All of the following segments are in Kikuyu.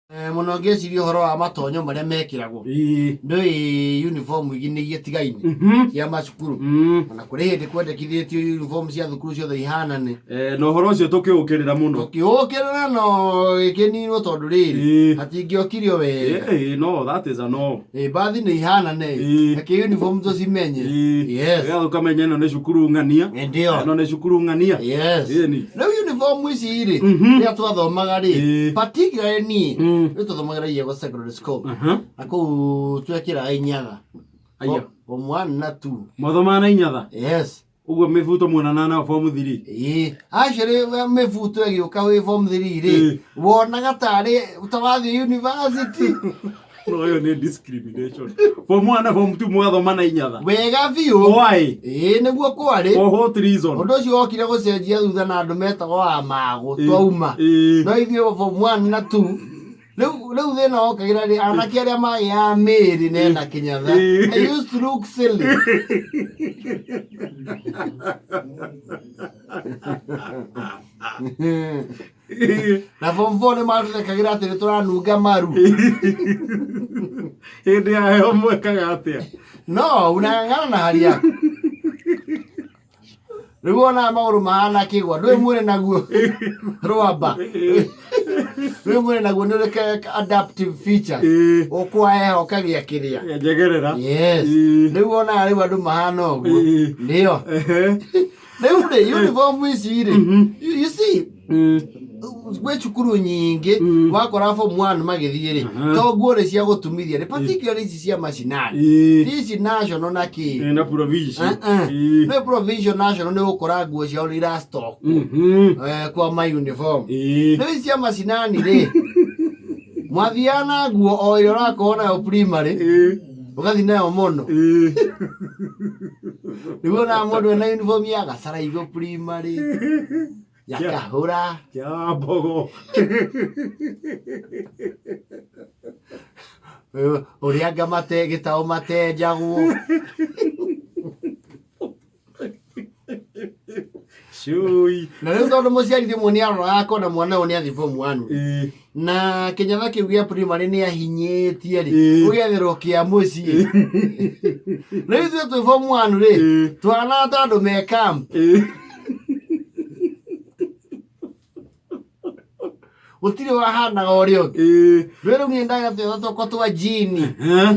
Mũno ngĩciria ũhoro wa matonyo marĩa mekĩragwo. Ndũĩ uniform ingĩ nĩ itigaine cia macukuru. Ona kũrĩ hĩndĩ kwendekithĩtio uniform cia thukuru ciothe ihanane. Eh, na ũhoro ũcio tũkĩũkĩrĩra mũno. Tũkĩũkĩrĩra no gĩkĩninwo tondũ rĩrĩ hatingĩokire o wega. Eh, no, that is a no. Mbathi nĩ ihanane. Reke uniform tũcimenye. Yes. Nĩgetha ũkamenya ĩno nĩ cukuru ng'ania. Ndio. Ĩno nĩ cukuru ng'ania. Yes. Ĩni. Rĩu uniform ici rĩ, rĩrĩa twathomaga rĩ, particularly niĩ, rĩu twathomagĩra Iyego Secondary School. Na kũu twekĩraga inyatha. Aya. Form 1 na 2. Mwathomaga na inyatha? Yes. Ũguo mĩbuto muonanaga nayo form 3? Ĩĩ. Actually mĩbuto ĩgĩũka wĩ form 3 rĩ, wonaga tarĩ ta wathiĩ university. No ĩyo nĩ discrimination. Form 1 na form 2 mwathoma na inyatha. Wega biũ. Why? Ĩĩ nĩguo kwarĩ. For what reason? Ũndũ ũcio wokire gũcenjia thutha na andũ metagwo a magũ twauma. No ithuĩ form 1 na 2 rĩu rĩu thĩna wokagĩra rĩ anake arĩa magĩaga mĩĩrĩ nena kĩnyatha. I used to look silly. Na form 4 nĩ matũthekagĩra atĩ nĩ tũranunga maru. Hĩndĩ ya heho mwekaga atĩa? No, unang'ang'ana na hali yako. Rĩu wonaga magũrũ mahana kĩgwa, ndũĩ mwĩrĩ naguo rwamba. Ndũĩ mwĩrĩ naguo nĩ ũrĩ adaptive features. Ũkwa heho ũkagĩa kĩrĩa. Njegerera. Yes. Rĩu wonaga rĩu andũ mahana ũguo. Ndio. Rĩu rĩ, uniform ici rĩ, you see, gwĩ cukuru nyingĩ wakora form 1 magĩthiĩ rĩ, to nguo nĩ cia gũtumithia rĩ, particularly ici cia macinani. Ici national na kĩ. Na provision. Nĩ provision national nĩ ũgũkora nguo ciao nĩ ira stock kwa ma uniform. Rĩu ici cia macinani rĩ, mwathiaga na nguo o ĩrĩa ũrakorwo nayo primary, ũgathiĩ nayo mũno. Rĩu ona mũndũ ena uniform ya Gacaraigũ primary, ya Kahũra. Kĩa mbogo. Ũrĩa anga mate gĩtaũ matenjagwo. Cui. Na rĩu tondũ mũciari rĩmwe nĩ aroraga akona mwana ũyũ nĩ athiĩ form 1 na kĩnyatha kĩu gĩa primary nĩ ahinyĩtie rĩ, ũgetherwo kĩa mũciĩ. Rĩu ithuĩ twĩ form 1 rĩ, twana ta andũ me camp. Gũtirĩ wahanaga ũrĩa ũngĩ. Rĩu rĩu niĩ ndaga tũnyatha twakwa twa jini.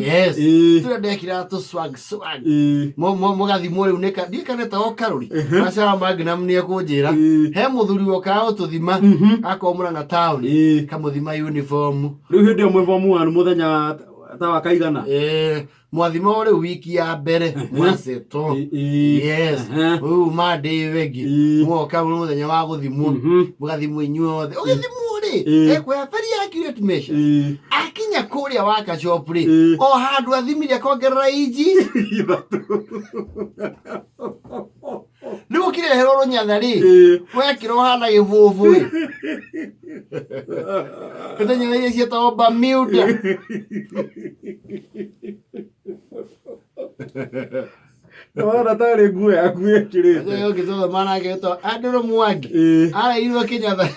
Yes. Tũrĩa ndekĩraga tũ swag swag. Mũgathimwo rĩu nĩ ndiũĩ kana etagwo Karũri. Macara Magnum nĩ ekũnjĩra. He mũthuri wokaga gũtũthima akorwo Murang'a town. Kamũthima uniform. Rĩu hĩndĩ ĩyo mwĩ form 1 mũthenya ta wa kaigana? Mwathima rĩu wiki ya mbere mwasetwo. Yes. Rĩu Monday ĩyo ĩngĩ mwoka mũthenya wa gũthimwo, mũgathimwo inyuothe. Ũgĩthimwo rĩ, ekuoya very accurate measure. Akinya kũrĩa waka shop rĩ, o handũ athimire akongerera inji 3. Rĩu ũkĩreherwo rũnyatha rĩ, wekĩra ũhana gĩbũbũ ĩ. Ĩtanyatha iria ciĩtagwo Bermuda. Wona tarĩ nguo yaku ĩkĩrĩte. Ũcio ũngĩ tũthoma nake wĩtagwo Andrew Mwangi. Areirwo kĩnyatha.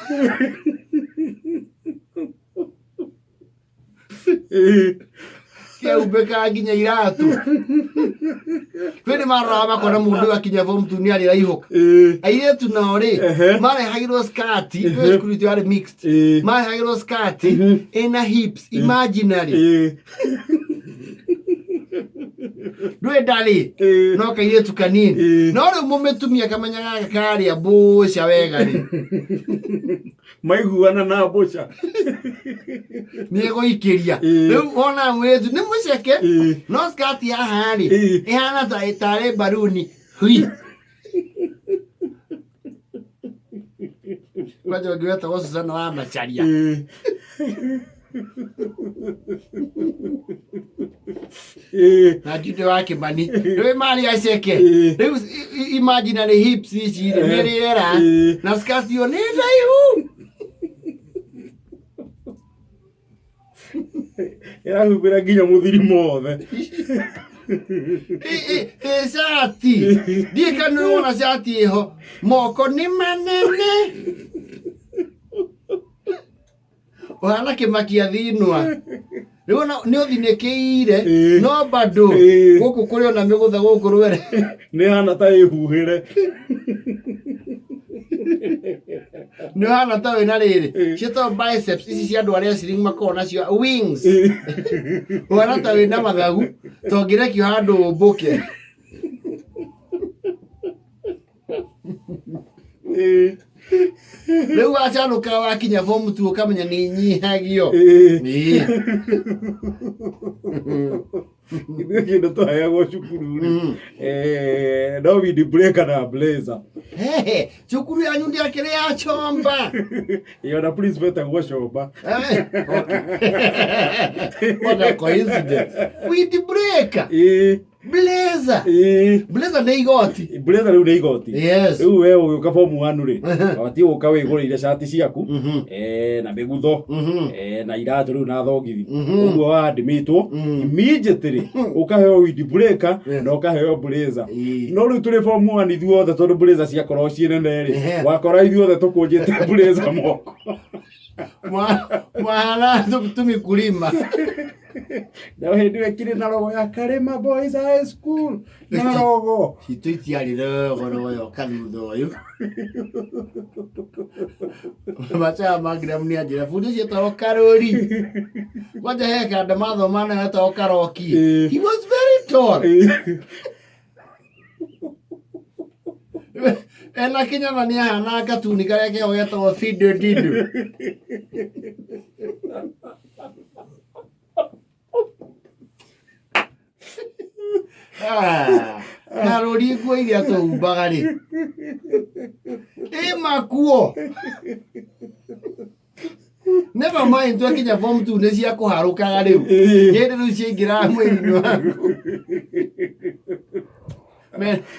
Kĩaumbĩkaga nginya iratũ. Kwĩ nĩ maroraga makona mũndũ ũyũ akinya form two nĩ arĩ raihũka. Airĩtu nao rĩ, marehagĩrwo skati, kwĩ cukuru itũ yarĩ mixed. Marehagĩrwo skati ĩna hips imaginary. Ndũĩ ndarĩ no kairĩtu kanini. No rĩu mũmĩtumia kamenya gaka karĩa mbũca wega rĩ. Maiguana na mbũca. Nĩ egũikĩria. Rĩu wona mwĩrĩtu nĩ mũceke no skati haha rĩ ĩhana ta tarĩ mbaruni. Hui. Kwanja ũngĩ wetagwo Susana wa Macharia. Na Jude wa Kimani. Rĩu marĩ aceke. Rĩu imaginary hips ici rĩ nĩ rĩera. Na skirt ĩyo nĩ ndaihu. Ĩrahumbĩra nginya mũthiri mothe. Ĩ cati. Ndiĩ kana nĩ wona cati ĩho. Moko nĩ manene. Ũhana kĩmakia thinwa. Rĩu ona nĩ ũthinĩkĩire Ĩĩ. no bado Ĩĩ. gũkũ kũrĩ ona mĩgũtha gũkũ rwere. Nĩ hana ta ĩhuhĩre. Nĩ ũhana ta wĩna rĩrĩ. Ĩĩ. Ciĩtagwo biceps ici cia andũ arĩa slim makoragwo nacio wings. Ũhana ta wĩna mathagu ta ũngĩrekio handũ ũmbũke. Ĩĩ. Rĩu wacanũka wakinya form 2 ũkamenya nĩ inyihagio. Ĩĩ. Ĩĩ. Ithuĩ kĩndũ twaheagwo cukuru rĩ no windbreaker na blazer. Hehe, cukuru yanyu ndĩakĩrĩ ya chomba. Ĩyo na principal etagwo Comba. Eh, okay. What a coincidence. Windbreaker, Ĩĩ. blazer. Ĩĩ. Blazer nĩ igoti. Blazer rĩu nĩ igoti. Yes. Rĩu we ũgĩũka form 1 rĩ, wabatiĩ gũka wĩgũrĩire cati ciaku na mĩgutho na iratũ rĩu na thogithi. Ũguo wandĩmĩtwo immediately ũkaheo windbreaker na ũkaheo blazer. Ĩĩ. No rĩu tũrĩ form 1 ithuothe tondũ blazer ciakoragwo ciĩ nene rĩ, Ehe. wakora ithuothe tũkũnjĩte blazer moko. Mwana tũmikulima. Na hĩndĩ ĩyo ĩkĩrĩ na rogo ya Karima Boys High School na rogo. Citũ itiarĩ rogo rogo yoka thutha ũyũ. Macaya ma Graham nĩ anjĩra bundi ũcio etagwo Karũri. Kwanja he kanda mathoma nayo etagwo Karoki. Ĩĩ. He was very tall. Ena kĩnyatha nĩ ahana katuni karĩa keho getagwo Fido Dido. Ah, Karũri nguo iria tũhumbaga rĩ ĩ makuo never mind twakinya form 2 nĩ cia kũharũkaga rĩu hĩndĩ rĩu ciaingĩraga mwĩrĩ-inĩ waku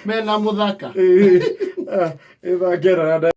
mena mũthaka Ĩĩ. Ĩthakera.